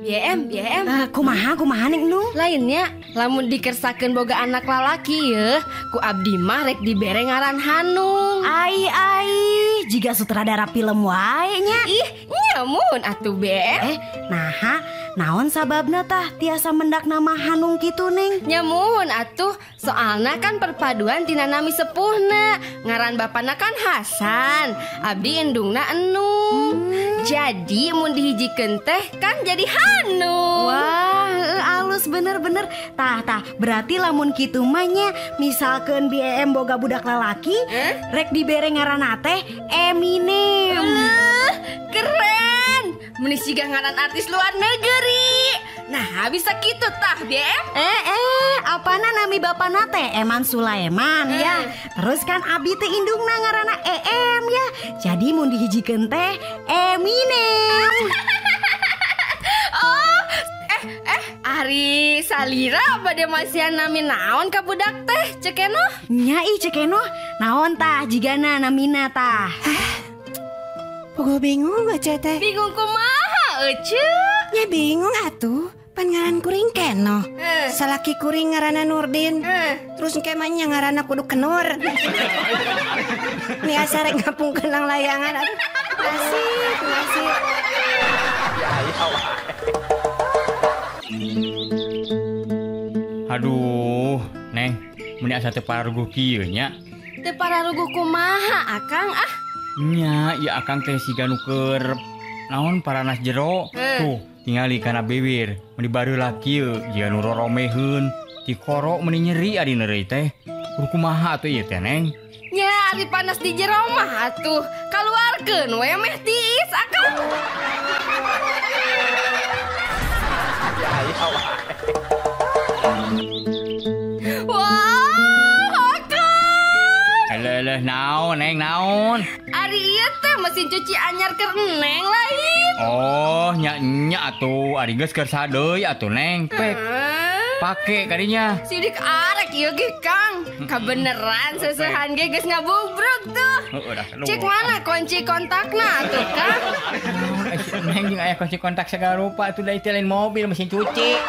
BM, BM. Kumaha, kumaha Neng Nu? Lainnya, lamun dikersakeun boga anak lalaki ye, ku abdi mah rek dibere ngaran Hanung. Ai ai, jiga sutradara film wae nya. Ih, nyamun atuh BM. Naha, naon sababna tah tiasa mendak nama Hanung kitu Neng? Nyamun atuh, soalna kan perpaduan tina nami sepuhna. Ngaran bapana kan Hasan, abdi indungna Enung. Jadi mun dihijikeun teh kan jadi Hanung. Wah, alus bener-bener. Tah tah, berarti lamun kitu mah nya misalkeun BM boga budak lalaki, rek dibere ngaranna teh Eminem. Keren. Meni siga ngaran artis luar negeri. Nah, bisa kitu tah, BM. Apana nami bapana teh Eman Sulaiman ya. Terus kan abi teh indungna ngaranna EM ya. Jadi mun dihijikeun teh Eminem. Oh, ari salira bade masihan nami naon ka budak teh, Cekeno? Nya ih Cekeno, naon tah jigana namina tah? Puguh bingung Ece teh. Bingung kumaha Ece? Nya bingung atuh, pan ngaran kuring Keno. Salaki kuring ngaranna Nurdin. Terus engke mah nya ngaranna kudu Kenur. Ni asa rek ngapungkeun lang layangan atuh. Nasib, nasib. Aduh, Neng, meni asa teu pararuguh kieu nya. Teu pararuguh kumaha Akang ah? Nya, ieu Akang teh siga nu keur naon paranas jero. Tuh, tingali kana bibir, meni bareula kieu, jiga nu roromeheun, tikoro meni nyeri ari neureuy teh. Kudu kumaha atuh ieu teh, Neng? Nya, ari panas di jero mah atuh, kaluarkeun we meh tiis Akang. Wah, Akang. Eleh, naon, Neng, naon? Ari ieu teh mesin cuci anyar keur Neng lain. Oh, nya nya atuh, ari geus keur sadeui atuh Neng. Pek. Pake kadinya. Sidik arek ieu ge, Kang. Kabeneran seusehan ge geus ngabubruk tuh. Cek mana kunci kontakna atuh, Kang? Neng jeung aya kunci kontak segala rupa atuh da ieu lain mobil mesin cuci.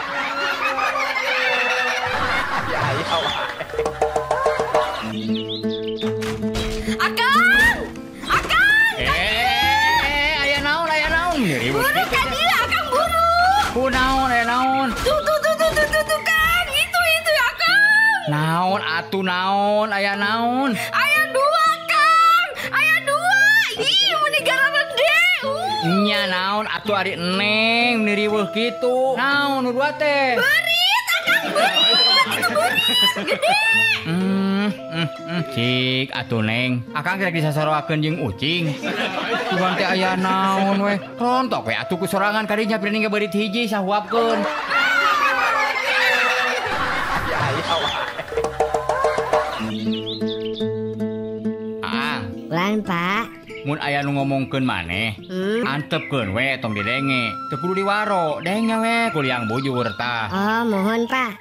Akang! Akang! Aya naon, aya naon. Buru ka dieu, Akang, buru. Ku naon, aya naon. Tuh, tuh, tuh, tuh, tuh, tuh, tuh, Kang. Itu Akang. Naon atuh naon, aya naon. Aya dua, Kang. Aya dua. Ih, meni gararede. Nya naon atuh ari Neng meni riweuh kitu. Naon nu dua teh? Beurit, Akang, beurit. Itu beurit gede. Cik atuh Neng, Akang rek disasoroakeun jeung ucing. Tuhan teh aya naon we. Rontok we atuh ku sorangan kadinya piring ge beurit hiji sahuapkeun. Aang, ulang Pak. Mun aya nu ngomongkeun maneh, antepkeun we tong didenge. Teu kudu diwaro, denge we kuliang bujur tah. Oh, mohon Pak.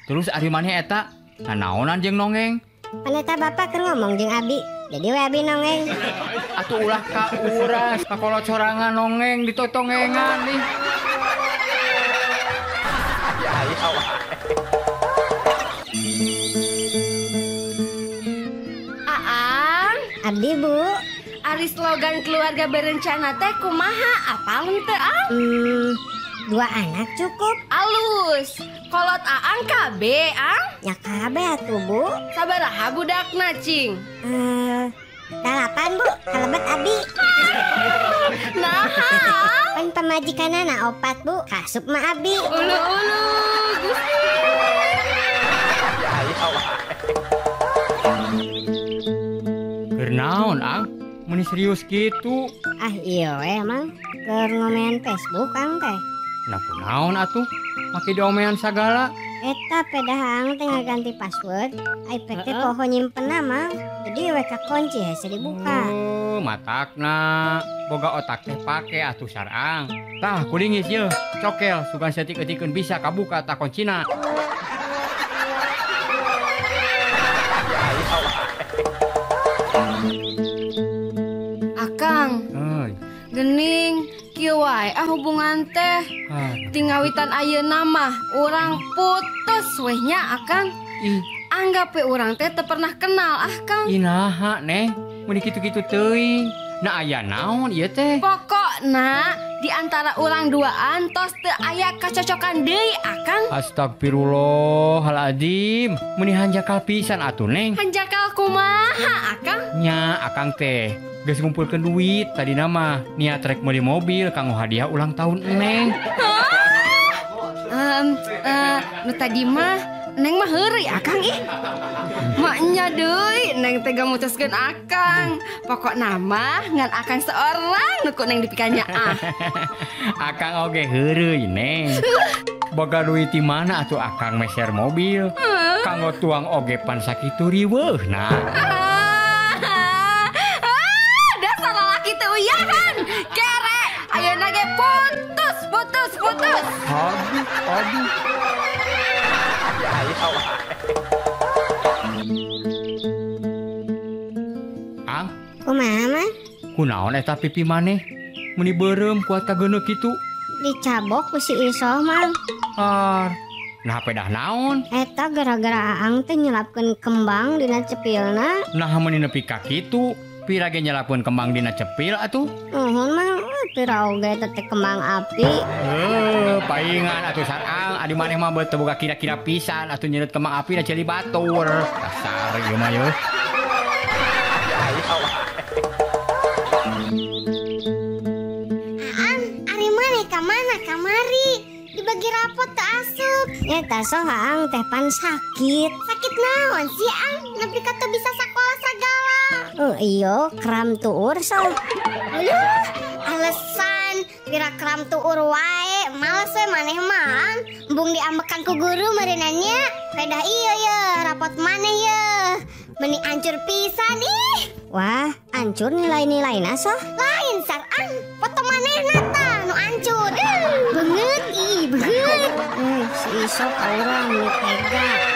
Terus ari maneh eta nanaonan jeung nongeng? Pan eta bapak keur ngomong jeung abi, jadi we abi nongeng. Atuh ulah ka uras, kakolot sorangan nongeng ditotongengan nih. Aang, abdi Bu. Ari slogan keluarga berencana teh kumaha? Apal henteu, Ang? Dua anak cukup. Alus. Kolot Aang KB, Ang? Ya KB atuh, Bu. Sabaraha budakna, cing? 8, Bu. Kalebet abi. Nah, pan pamajikanana 4, Bu. Kasup mah abi. Ulu-ulu, Gusti. Keur naon, Ang? Meni serius kitu. Ah, iya we emang. Keur ngomean Facebook, Ang teh. Nah, kunaon atuh? Make diomean sagala. Eta pedah Ang teh ngaganti password, iPad teh poho nyimpenna, Mang. Jadi we kakunci hese dibuka. Oh, matakna. Boga otak teh pake atuh sarang. Tah, kulingis ye. Cokel sugan saeutik-eutikeun bisa kabuka tah kuncina. Akang. Euy. Gening kieu wae wae ah hubungan teh. Tingawitan ayeuna mah urang putus weh nya Akang. Anggap we urang teh teu pernah kenal ah Kang. Ih naha Neng, meuni kitu-kitu teuing. Nah aya naon ieu teh? Pokokna di antara urang duaan tos teu aya kacocokan deui Akang. Astagfirullahaladzim, meuni hanjakal pisan atuh Neng. Hanjakal kumaha Akang? Nya Akang teh geus ngumpulkeun duit tadina mah niat rek meuli mobil kanggo hadiah ulang tahun Neng. Nu tadi mah Neng mah heureuy Akang ih. Maknya deui Neng teh mutuskeun Akang. Pokokna mah ngan Akang seorang nu ku Neng dipikannya ah. Akang oge heureuy Neng. Boga duit di mana atuh Akang meser mobil? Kanggo tuang oge pan sakitu riweuhna. Dasar lalaki teu uyahan. Kere ayeuna ge putus putus putus. Aduh aduh. Ang, kumaha mah? Kunaon eta pipi maneh? Meuni beureum kuat kageuneu kitu. Dicabok ku si Isoh mang. Ar, nah pedah naon? Eta gara-gara Aang teh nyelapkeun kembang dina cepilna. Nah meuni nepi ka kitu, pira ge nyelapkeun kembang dina cepil atuh? Nuhun mang, pira oge eta teh kembang api. Paingan atuh sarang, adi maneh mah teu boga kira-kira pisan atuh nyeuneuh kembang api da ceuli batur. Dasar ieu mah yeuh. Aang, ari maneh ka mana kamari? Dibagi rapot teu asup. Eta soh Aang teh pan sakit. Sakit naon sih Aang? Nepi ka teu bisa sakola sagala. Oh iyo, kram tuur soh. Aduh, alasan pira kram tuur wae. Males we maneh mah. Embung diambekan ku guru meureunanya. Pedah ieu ye, rapot maneh ye. Meni ancur pisan ih. Wah, ancur nilai-nilaina soh. Lain sarang, foto manehna tah nu ancur. Beungeut ih, beungeut. Si Isoh ka urang nu tega.